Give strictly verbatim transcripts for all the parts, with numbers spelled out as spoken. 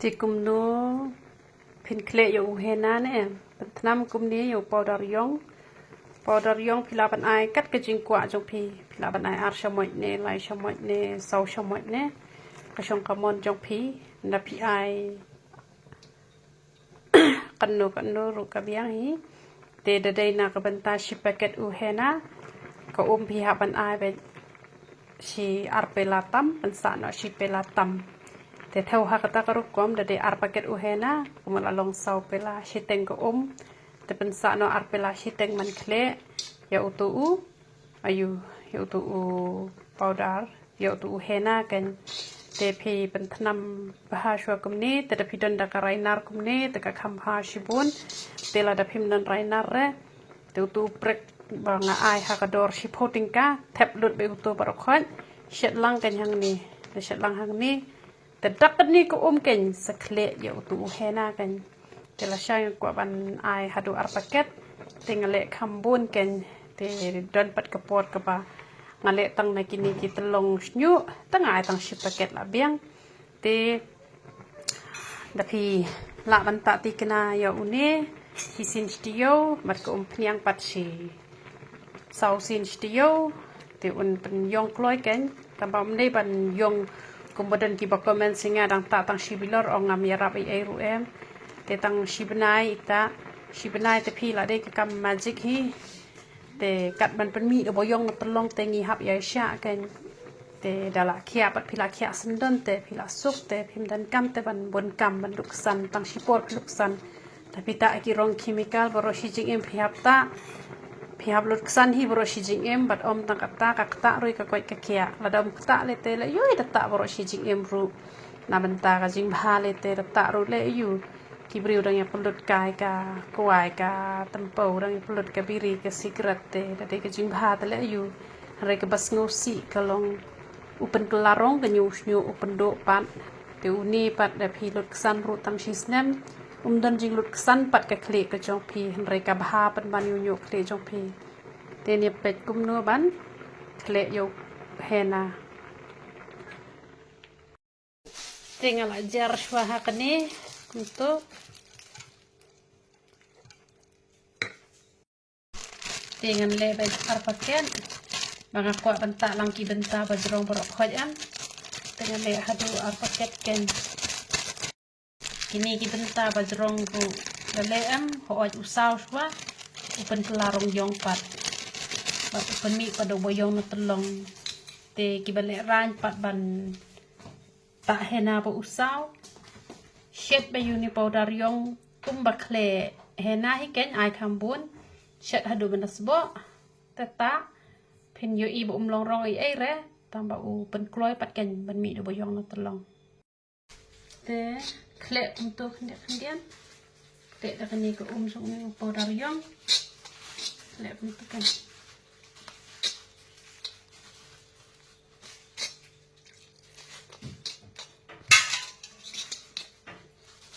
Te kumno phin khleh ïa u henna ne em? Pynthnam kumne ïa u powder ïong. Powder ïong phi lah ban ai kat ka jingkwah jong phi. Phi lah ban ai ar shamoit ne, lai shamoit ne, saw shamoit ne, ka shong ka mon jong phi. Nda phi ai katno katno ruh ka biang hi. Te da dei na ka bynta shi packet u henna, ka um phi hap ban ai beit shi ar pela tam, pynsah noh shi pela tam. Te thew ha kata ka rukom, da dei ar packet u henna, kumno la long saw pela shiteng ka um. Te pynsah noh ar pela shiteng ban khleh ïa utu u, aïu, ïa utu u powder, ïa utu u henna kan. Te phi pynthnam bha shuwa kumne, te da phi don da ka rainar kumne, te ka kham bha shibun. Te lada phim don rainar re, te utu u prek ba nga ai ha ka dor shiphew tyngka, thep lut beit utu baroh khoit. Shet lang kan hangne, te shet lang hangne. Te da kane ka um kan sa khleh ïa utu u henna kan. Te lashai nga kwah ban ai haduh ar packet. Te nga leh kham bun kan. Te don pat ka por kaba nga leh tang na kine ki tyllong shñiuh, te nga ai tang shi packet la biang. Te da phi lah ban tah tikna ïa une, shisien shi taïew, bad ka umphniang pat shi saw sien shi taïew. Te un pynïong kloi kan. Tangba ym dei ban ïong kumba don kiba comment sha nga, dang tah tang shi bilor, ong ngam ïarap ei ei ruh em. Te tang shi bnai ita, shi bnai te phi lah dei ka kam magic hi. Te kat ban pynmih da ba ïong na tyllong te ngi hap ïa shah kan. Te da la khiah pat phi la khiah syndon te phi la suk te phim donkam te ban bun kam ban lut ksan, tang shipor phi lut ksan. Te phi tah ki rong chemical baroh shi jingim phi hap tah. Phi hap lut ksan hi baroh shi jingim, bad ym tang kata ka ktah ruh ka koit ka khiah. Lada ym ktah lei te lei ïoh da tah baroh shi jingim ruh. Na bynta ka jingbha lei te da tah ruh lei ïoh. Ki briew dang ïa pynlut kai ka kwai ka tempew, dang ïa pynlut ka biri ka sikret te da dei ka jingbha te lei ïoh. Hynrei kaba sngewsih ka long u pynkylla rong, ka ñiuh shñiuh u pynduh pat. Te une pat da phi lut ksan ruh tang shi snem, um don jinglut ksan pat ka khlieh ka jong phi, hynrei ka bha pynban ïoh ñiuh khlieh jong phi. Te ne peit kumno ban khleh ïa u henna. Te nga la jar shuwa ha kane kumto. Te ngan leh beit ar packet. Ba nga kwah ban tah lang ki bynta ba jrong baroh khoit em. Te ngan leh haduh ar packet kan. Kine ki bynta ba jrong ruh la leh em, hooid u saw shuwa u pynkylla rong ïong pat. Bad u pynmih pat da ba ïong na tyllong. Te kiba lehraiñ pat ban tah henna ba u saw. Shet beit ïa une powder ïong kumba khleh henna hi kan, ai kham bun. Shet haduh ban da sboh. Te tah phin ïohi ba um long rong ei ei re, tangba u pynkloi pat kan ban mih da ba ïong na tyllong. Te khleh kumto khyndiat khyndiat. Khleh da kane ka um jong une u powder ïong. Khleh kumto kan.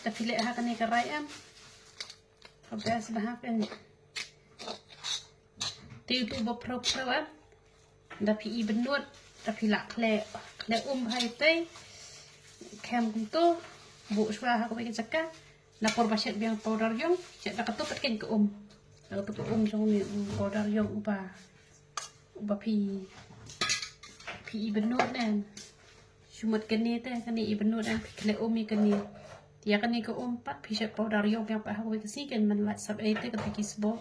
Da phi leh ha kane ka rai em. Ka best bha kan. Te utu ba phrew phrew em. Da phi i bynnud, da phi lah khleh, khleh um bha ïa te. Khleh kumto, buh shuwa ha kawei ka jaka. Na por ba shet biang powder ïong, shet da kato pat kan ka um. Da kato ka um jong une u powder ïong uba, uba phi, phi i bynnud ne. Shu mut kane te, kane i bynnud ne, phi khleh um ïa kane. Ïa kane ka um pat, phi shet powder ïong biang pat ha kawei ka sngi kan, man lait sap ei te kato ki sboh.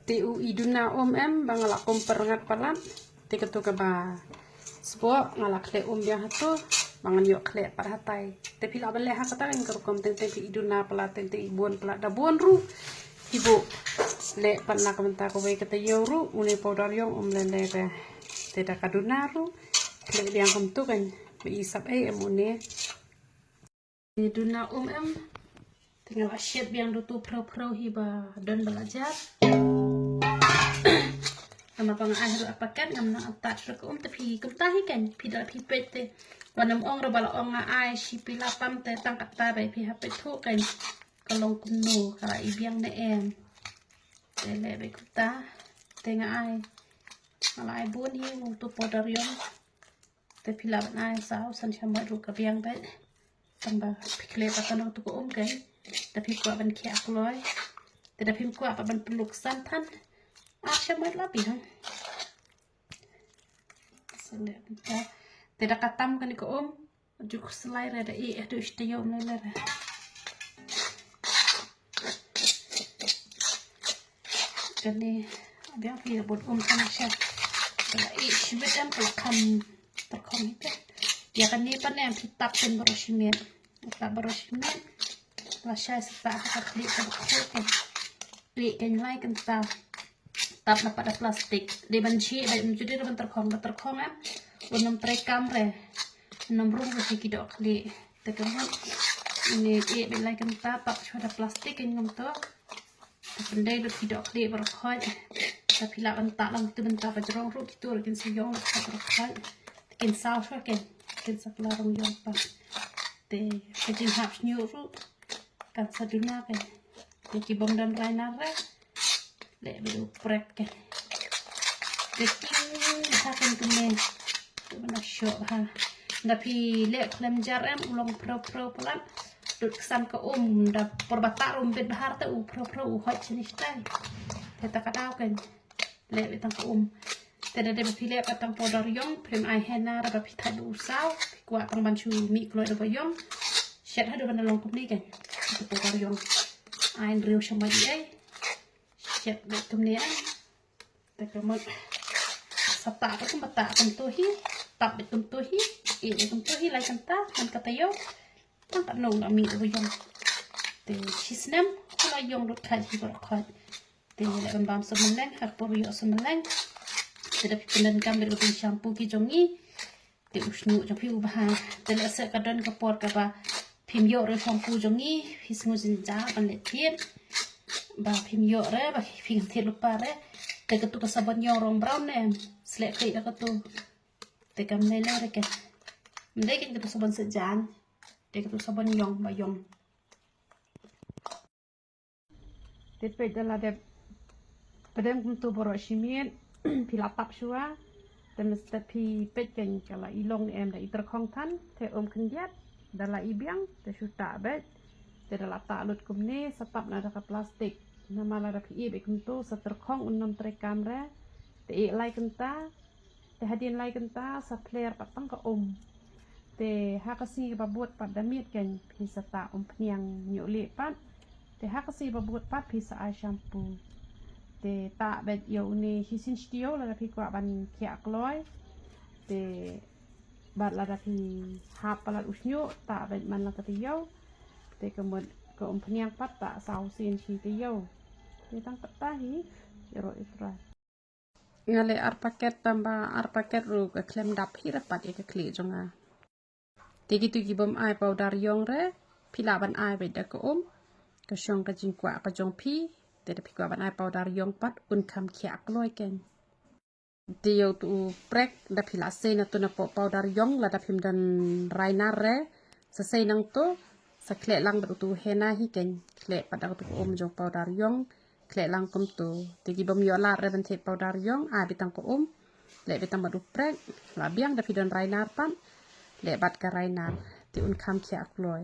Te u i duna um em, ba nga la kum pyrngat palat. Te kato kaba sboh nga la khleh um biang hato, ba ngan ïoh khleh pat hatai. Te phi lah ban leh ha kata ka rukom, teng teng phi i duna palat, teng teng i bun palat, da bun ruh phi buh leh pat na ka bynta kawei ka taïew ruh, une powder ïong um leh leh re. Te da ka duna ruh khleh biang kumto kan, ba i sap ei em une. Te duna um em. Te nga la shet biang da utu phrew phrew hi ba don ba la jar. Namar ba nga ai ruh ar paket, ngam nang attach ruh ka um, te phi kumta hi kan, phi da phi peit te. Wat nym ong ruh ba la ong nga ai shi pila pam te tang katta ba phi hap peit thuh kan. Ka long kumno, ka la i biang ne em. Te leh beit kumta. Te nga ai, nga la ai bun hi, u tu powder ïong. Te phi lah ban ai saw san shamoit ruh ka biang beit. Tang ba phi khleh pat tang tu ka um kan. Da phi kwah ban khiah kloi. Te da phim kwah pat ban pynlut san than, ar shamoit la biang. Sa leh beit. Te da ka tam kane ka um. Ju khuslai re da ïeh haduh shi taïew ne le re. Kane biang phi bun um kan sha. Ka la ïeh shimet em, ka la kham tyrkhong hi te. Ïa kane pat ne em phi tap kan baroh shimet. Tap baroh shimet. La shai sa tap ha ka khlieh ka baroh khlieh kan. Khlieh kan lai kan tap. Tap na pat da plastik. Dei ban shih, dei ban judi, dei ban tyrkhong, ban tyrkhong em. Un nym trei kam re. Un nym rung re shi ki doh khlieh. Te ka mut. Ine ïeh beit lai kynta, tap shuwa da plastik kan ngam to. Te pyndei lut ki doh khlieh baroh khoit. Te phi lah ban tap lang tu bynta ba jrong ruh, kitu ruh kin sa ïong baroh khoit. Te kin saw shuwa kan. Kin sa kylla rung ïong pat. Te ka jinghap shñiuh ruh kan sa duna kan. Te ki bym don rai nar re. Leh beit u prek kan. Te king ha kan kumne. Te ba na shoh ha. Da phi leh khlem jar em u long phrew phrew palat. Dut ksan ka um, da por ba tap ruh um bit bha te u phrew phrew u hoit shane shatai. Te ta ka daw kan. Leh beit tang ka um. Te da dei ba phi leh pat tang powder ïong, phim ai henna re ba phi thait u saw, phi kwah tang ban shu mih kloi da ba ïong. Shet haduh ban da long kumne kan. Te powder ïong. Ai hynriew shamoit ei. Shet beit kumne ai. Te ka mut. Sa tap beit kumta kumto hi. Tap beit kumto hi. Ïeh beit kumto hi lai kynta, man ka taïew. Tang katno la mih da ba ïong. Te shi snem, ka la ïong lut khait hi baroh khoit. Te leh ban bam sumylleng, ha ka por ïoh sumylleng. Te da phi pyndonkam beit ka shampoo ki jong ngi. Te u shñiuh jong phi u bha. Te lehse ka don ka por kaba phim ïoh re shampoo jong ngi, phi sngew jynjar ban leh thied. Ba phim ïoh re, ba phi ngam thied lypa re. Te katu ka sabon ïong rong brown ne em. Sleh phi da katu. Te kam lei lei re kan. Ym dei kan katu sabon seh jan. Te katu sabon ïong ba ïong. Te peit da la dep pdem kumtu baroh shi miet, phi la tap shuwa. Te mynstep phi peit kan ka la i long ne em, da i tyrkhong than, te um khyndiat, da la i biang, te shu tap beit. Te da la tap lut kumne, sa tap na da ka plastik. Namar lada phi ïeh beit kumtu, sa tyrkhong un nym trei kam re. Te ïeh lai kynta, te hadien lai kynta sa pler pat tang ka um. Te ha ka sngi kaba bud pat da miet kan phi sa tap umphniang ñiuh lieh pat. Te ha ka sngi ba bud pat phi sa ai shampoo. Te tap beit ïa une shisien shi taïew lada phi kwah ban khiah kloi. Te bad lada phi hap palat u shñiuh tap beit man la ka taïew. Te ka mut ka umphniang pat tap saw sien shi taïew. Te tang pat ta hi ïaroh ïa u Trai. Nga leh ar paket, tang ba ar paket ruh ka khlem dap hi re pat ïa ka khlieh jong nga. Te kitu ki bym ai powder ïong re, phi lah ban ai beit da ka um, ka shong ka jingkwah ka jong phi. Te da phi kwah ban ai powder ïong pat un kham khiah kloi kan. Te ïa utu u prek da phi lah sei na tu na poh powder ïong lada phim don rai nar re. Sa sei nangtu, sa khleh lang bad utu u henna hi kan, khleh pat da utu ka um jong powder ïong. Khleh lang kumtu. Te ki bym ïoh lad re ban thied powder ïong, ai beit tang ka um. Leh beit tang bad u prek, la biang da phi don rai nar pat. Leh bad ka rai nar. Te un kham khiah kloi.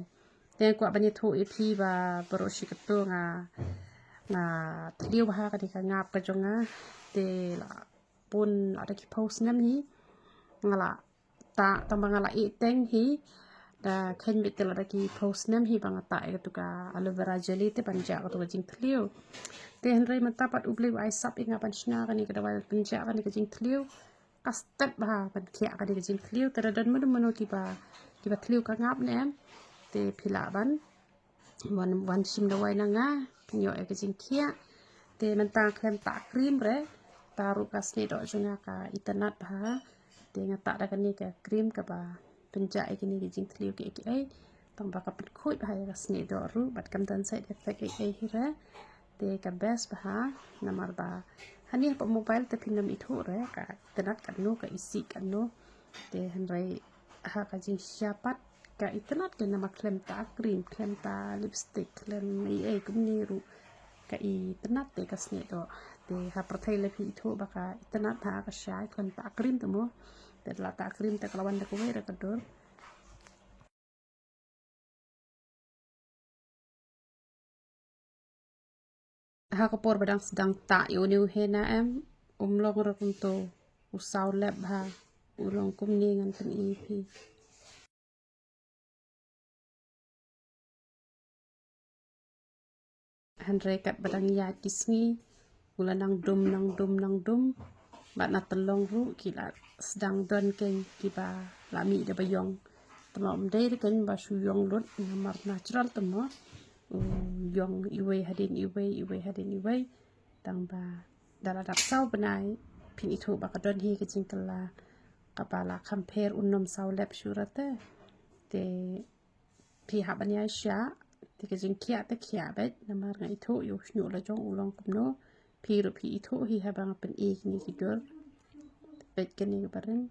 Te kwah ban ïathuh ïa phi ba baroh shi katto nga, nga thliew bha kane ka ngap ka jong nga. Te la bun la da ki phew snem hi. Nga la tap, tang ba nga la ïeh teng hi. Da kheiñ beit te la da ki phew snem hi ba nga tap ïa katu ka aloe vera jelly te ban jah katu ka jingthliew. Te hynrei mynta pat U Blei u ai sap ïa nga ban shna kane ka dawai ban jah kane ka jingthliew. Ka step bha ban khiah kane ka jingthliew, te da don mano mano kiba, kiba thliew ka ngap ne em. Te phi lah ban wan, wan shim dawai na nga, pynïoh ïa ka jingkhiah. Te mynta khlem tap cream re, ta ruh ka snieh doh jong nga ka itynnad bha. Te nga tap da kane ka cream kaba pynjah ïa kine ki jingthliew kiei kiei. Tang ba ka pynkhuid bha ïa ka snieh doh ruh, bad kam don side effect ei ei hi re. Te ka best bha, namar ba Hangne hapoh mobile te phin ym ithuh re ka itynnad katno, ka isih katno. Te hynrei ha ka jingshisha pat ka itynnad ka namar khlem ta cream, khlem ta lipstick, khlem ei ei kumne ruh ka itynnad te ka snieh doh. Te ha pyrthei lei phi ithuh ba ka itynnad ha ka shisha khlem ta cream te mo. Te la ta cream te ka la wan da kawei re ka dur. Ha ka por ba dang sdang ta ïa une u henna em, um long re kumto, u saw lep ha, u long kumne ngan pyni phi. Hynrei kat ba dang ïaid ki sngi, u la nang dum, nang dum, nang dum. Bad na tyllong ruh ki la sdang don keiñ kiba la mih da ba ïong. Te ma um dei re keiñ ba shu ïong lut namar natural te mo. U ïong iwei hadien iwei, iwei hadien iwei. Tang ba da la dap saw bnai phin ithuh ba ka don hi ka jingkylla kaba la kham pher, un ym saw lep shuh re te. Te phi hap ban ïaishah, te ka jingkhiah te khiah beit namar nga ithuh ïa u shñiuh la jong u long kumno. Phi ruh phi ithuh hi haba nga pyni kine ki dur. Beit kane kaba ring.